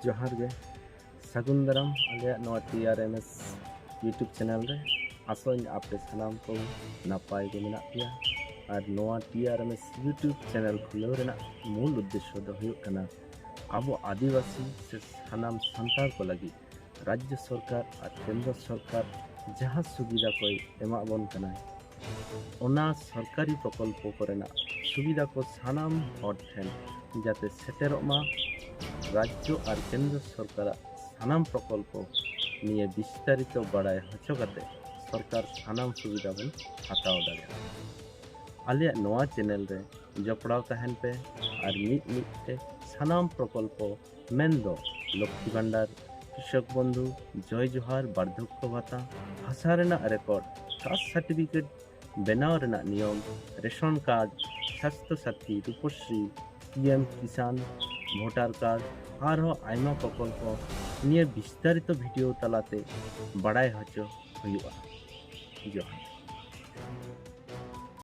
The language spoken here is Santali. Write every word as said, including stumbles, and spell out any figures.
ᱡᱚᱦᱟᱨ ᱜᱮ, ᱥᱟᱹᱜᱩᱱ ᱫᱟᱨᱟᱢ ᱟᱞᱮᱭᱟᱜ ᱱᱚᱣᱟ ᱴᱤ ᱟᱨ ᱮᱢ ᱮᱥ YouTube ᱪᱮᱱᱮᱞ ᱨᱮ᱾ ᱟᱥᱚᱜ ᱟᱹᱧ ᱟᱯᱮ ᱥᱟᱱᱟᱢ ᱠᱚ ᱱᱟᱯᱟᱭ ᱜᱮ ᱢᱮᱱᱟᱜ ᱯᱮᱭᱟ᱾ ᱟᱨ ᱱᱚᱣᱟ ᱴᱤ ᱟᱨ ᱮᱢ ᱮᱥ YouTube ᱪᱮᱱᱮᱞ ᱠᱷᱩᱞᱟᱹᱣ ᱨᱮᱱᱟᱜ ᱢᱩᱞ ᱩᱫᱽᱫᱮᱥᱥᱚ ᱫᱚ ᱦᱩᱭᱩᱜ ᱠᱟᱱᱟ, ᱟᱵᱚ ᱟᱹᱫᱤᱵᱟᱹᱥᱤ ᱥᱮ ᱥᱟᱱᱟᱢ ᱥᱟᱱᱛᱟᱲ ᱠᱚ ᱞᱟᱹᱜᱤᱫ ᱨᱟᱡᱽᱡᱚ ᱥᱚᱨᱠᱟᱨ ᱟᱨ ᱠᱮᱱᱫᱨᱚ ᱥᱚᱨᱠᱟᱨ ᱡᱟᱦᱟᱸ ᱥᱩᱵᱤᱫᱷᱟ ᱠᱚᱭ ᱮᱢᱟᱜ ᱵᱚᱱ ᱠᱟᱱᱟᱭ, ᱚᱱᱟ ᱥᱚᱨᱠᱟᱨᱤ ᱯᱨᱚᱠᱚᱞᱯᱚ ᱠᱚᱨᱮᱱᱟᱜ ᱥᱩᱵᱤᱫᱷᱟ ᱠᱚ ᱥᱟᱱᱟᱢ ᱦᱚᱲ ᱴᱷᱮᱱ ᱡᱟᱛᱮ ᱥᱮᱴᱮᱨᱚᱜ ᱢᱟ, ᱨᱟᱡᱽᱡᱚ ᱟᱨ ᱠᱮᱱᱫᱨᱚ ᱥᱚᱨᱠᱟᱨᱟᱜ ᱥᱟᱱᱟᱢ ᱯᱨᱚᱠᱚᱞᱯᱚ ᱱᱤᱭᱟᱹ ᱵᱤᱥᱛᱟᱨᱤᱛᱚ ᱵᱟᱲᱟᱭ ᱦᱚᱪᱚ ᱠᱟᱛᱮ ᱥᱚᱨᱠᱟᱨ ᱥᱟᱱᱟᱢ ᱥᱩᱵᱤᱫᱷᱟ ᱵᱚᱱ ᱦᱟᱛᱟᱣ ᱫᱟᱲᱮᱭᱟᱜᱼᱟ᱾ ᱟᱞᱮᱭᱟᱜ ᱱᱚᱣᱟ ᱪᱮᱱᱮᱞ ᱨᱮ ᱡᱚᱯᱲᱟᱣ ᱛᱟᱦᱮᱱ ᱯᱮ ᱟᱨ ᱢᱤᱫ ᱢᱤᱫ ᱛᱮ ᱥᱟᱱᱟᱢ ᱯᱨᱚᱠᱚᱞᱯᱚ ᱢᱮᱱᱫᱚ ᱞᱚᱠᱠᱷᱤ ᱵᱷᱟᱱᱰᱟᱨ, ᱠᱨᱤᱥᱚᱠ ᱵᱚᱱᱫᱷᱩ, ᱡᱚᱭ ᱡᱚᱦᱟᱨ, ᱵᱟᱨᱫᱷᱚᱠᱭᱚ ᱵᱷᱟᱛᱟ, ᱵᱷᱟᱥᱟ ᱨᱮᱱᱟᱜ ᱨᱮᱠᱚᱨᱰ, ᱠᱟᱥᱴ ᱥᱟᱨᱴᱤᱯᱷᱤᱠᱮᱴ ᱵᱮᱱᱟᱣ ᱨᱮᱱᱟᱜ ᱱᱤᱭᱚᱢ, ᱨᱮᱥᱚᱱ ᱠᱟᱨᱰ, ᱥᱟᱥᱛᱷᱚ ᱥᱟᱛᱷᱤ, ᱨᱩᱯᱚᱥᱨᱤ, ᱯᱤ ᱮᱢ ᱠᱤᱥᱟᱱ, ᱵᱷᱳᱴᱟᱨ ᱠᱟᱨᱰ, ᱟᱨᱦᱚᱸ ᱟᱭᱢᱟ ᱯᱨᱚᱠᱚᱞᱯᱚ ᱱᱤᱭᱟᱹ ᱵᱤᱥᱛᱟᱨᱤᱛᱚ ᱵᱷᱤᱰᱤᱭᱳ ᱛᱟᱞᱟᱛᱮ ᱵᱟᱲᱟᱭ ᱦᱚᱪᱚ ᱦᱩᱭᱩᱜᱼᱟ᱾ ᱡᱚᱦᱟᱨ᱾